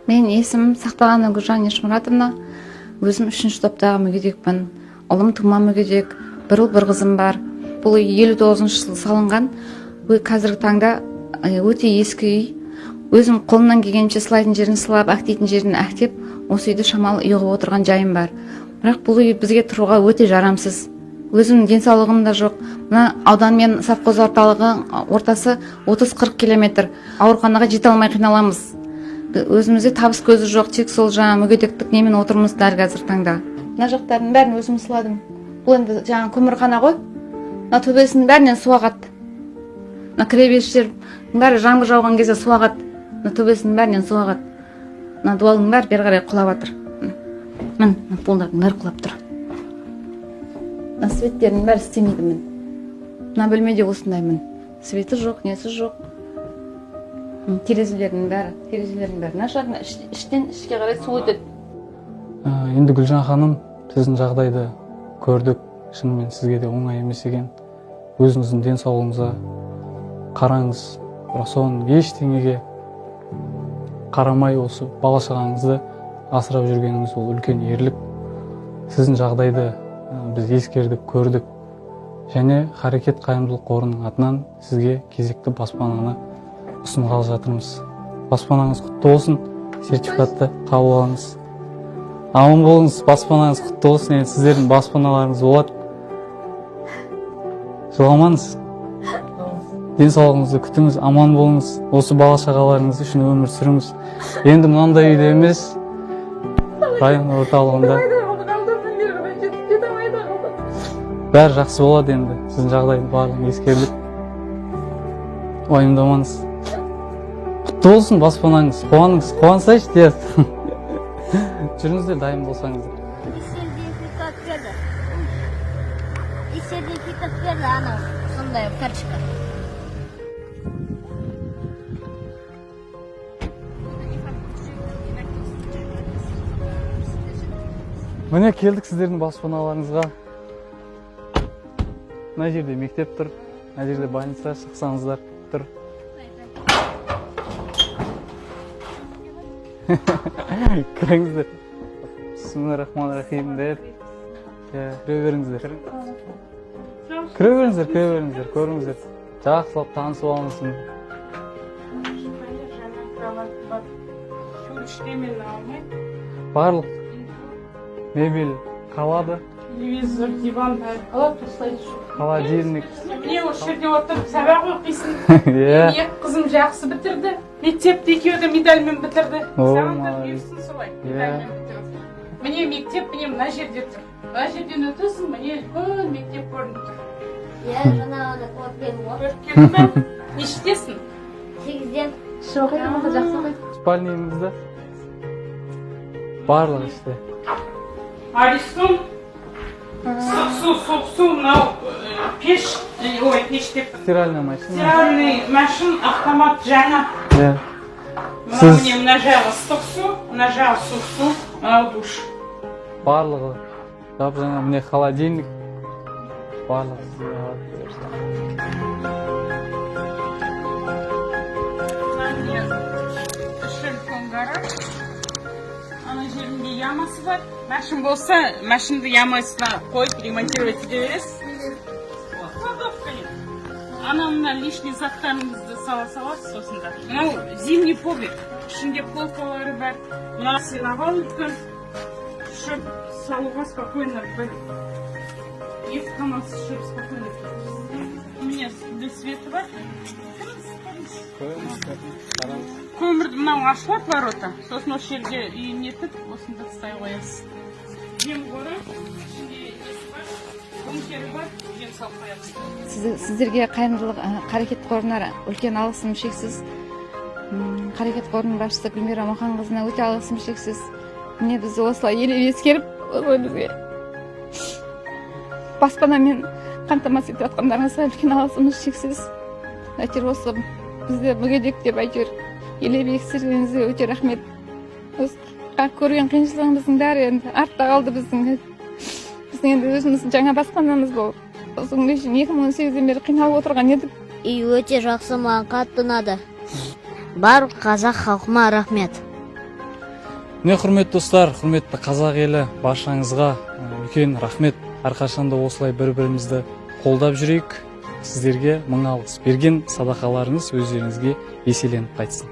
Менің есімім Сақтағанова Гүлжан Ешмұратовна. Өзім үшінші топтағы мүгедекпін. Ұлым тума мүгедек, бір ұл, бір қызым бар. Бұл үй 59-жылы салынған. Қазіргі таңда өте ескі үй. Өзім қолымнан келгенше сылайтын жерін сылап, әктейтін жерін әктеп, осы үйді шамалы үй қылып отырған жайым бар. Бірақ бұл үй бізге тұруға өте жарамсыз. Өзімнің денсаулығым да жоқ. Мына аудан мен совхоз орталығы ортасы 30-40 километр. Ауруханаға жете алмай қиналамыз. Өзімізде табыс көзі жоқ, тек сол жаңа мүгедектік немен отырмыз дәл қазіргі таңда. Мына жақтардың бәрін өзім сыладым. Бұл енді жаңа көмірхана ғой. Мына төбесінің бәрінен су ағады. Мына кіреберіс жер бәрі жаңбыр жауған кезде су ағады. Мына төбесінің бәрінен су ағады. Мына дуалдың бәрі бері қарай құлап жатыр. Міне, мына полдардың бәрі құлап тұр. Мына светтердің бәрі істемейді, міне. Мына бөлмеде осындай, міне. Светі жоқ, несі жоқ. Терезелердің бәрі нашар. Мына іштен ішке қарай су өтеді. Енді, Гүлжан ханым, сіздің жағдайды көрдік. Шынымен, сізге де оңай емес екен. Өзіңіздің денсаулығыңызға қараңыз, бірақ соның ештеңеге қарамай осы бала шағаңызды асырап жүргеніңіз — ол үлкен ерлік. Сіздің жағдайды біз ескердік, көрдік және Харекет қайырымдылық қорының атынан сізге кезекті баспананы ұсынғалы жатырмыз. Баспанаңыз құтты болсын! Сертификатты қабыл алыңыз. Аман болыңыз! Баспанаңыз құтты болсын! Енді сіздердің баспаналарыңыз болады. Жыламаңыз, денсаулығыңызды күтіңіз, аман болыңыз, осы бала шағаларыңыз үшін өмір сүріңіз. Енді мынандай үйде емес, район орталығында. Бәрі жақсы болады. Енді сіздің жағдайдың барлығын ескердік, уайымдамаңыз. Құтты болсын баспанаңыз! Қуаныңыз, қуансайшы, Диас. Жүріңіздер, дайын болсаңыздар. Сертификат берді. И сертификат берді анау сондай карточка. Міне, келдік сіздердің баспаналарыңызға. Мына жерде мектеп тұр, мына жерде больница, шықсаңыздар, тұр. Кіріңіздер, бисмилля рахмани рахим деп. Иә, кіре беріңіздер, кіре беріңіздер, кіре беріңіздер. Көріңіздер, жақсылап танысып алыңыз. Жаңа кровать бар, ештемені алмайды. Барлық мебель қалады. Телевизор, диван, бәрі қалады осылай. Холодильник. Міне, осы жерде отырып сабақ оқисың. Иә. Екі қызым жақсы бітірді мектепті, екеуі де медальмен бітірді. О, Саған да молодец. бұйырсын солай медальмен бітірді. Міне, мектеп, міне, мына жерде тұр. Мына жерден өтесің, міне, үлкен мектеп көрініп тұр. Иә, жаңа ғана көрген ғой. Көріп келдің ба? Нешедесің? Сегізден. Жақсы оқиды. Спальныйыңызда барлығы іште. Аристон, ыстық су, суық су, мынау пеш, ой, пеш деп, Стиральная машина. Стиральный машин, автомат, жаңа. Мынау, міне, мына жағы ыстық су, мына жағы суық су, мынау душ. Барлығы жап жаңа міне, холодильник, барлығы сізге алады, бұйырса. Мына, міне, іші үлкен гараж. Ана жерінде ямасы бар. Машин болса, машинді ямасына қойып, ремонтировать ете бересіз. Кладовка. Ана мына лишний заттарыңызды сала саласыз осында. Мынау зимний погреб, ішінде полкалары бар. Мына сеновал үлкен, шөп салуға спокойно, бір екі қамас шөп спокойно кетеді. Міне, для света бар. Кіріңіз, көріңіз. Көріңіз, қараңыз. Көмірді, мынау ашылады ворота, сосын осы жерге үй нетіп, осында тастай қоясыз. Жем қоры, ішінде несі бар, бункері бар, жем салып қоямыз. Сіздерге қайырымдылық Қарекет қорына үлкен алғысым шексіз. Қарекет қорының басшысы Гүлмира Мұханқызына өте алғысым шексіз. Міне, бізді осылай елеп ескеріп, осылай бізге баспанамен қамтамасыз етіп жатқандарыңызға үлкен алғысымыз шексіз. Әйтеуір, осы бізді мүгедек деп, әйтеуір, елеп ескергеніңізге өте рахмет. Осы көрген қиыншылығымыздың бәрі енді артта қалды. Біздің енді өзіміздің жаңа баспанамыз болып, осы күнге шейін 2018-ден бері қиналып отырған едік. Үй өте жақсы, маған қатты ұнады. Барлық қазақ халқыма рахмет. Міне, құрметті достар, құрметті қазақ елі, баршаңызға үлкен рахмет. Әрқашанда осылай бір бірімізді қолдап жүрейік. Сіздерге мың алғыс. Берген садақаларыңыз өздеріңізге еселеніп қайтсын.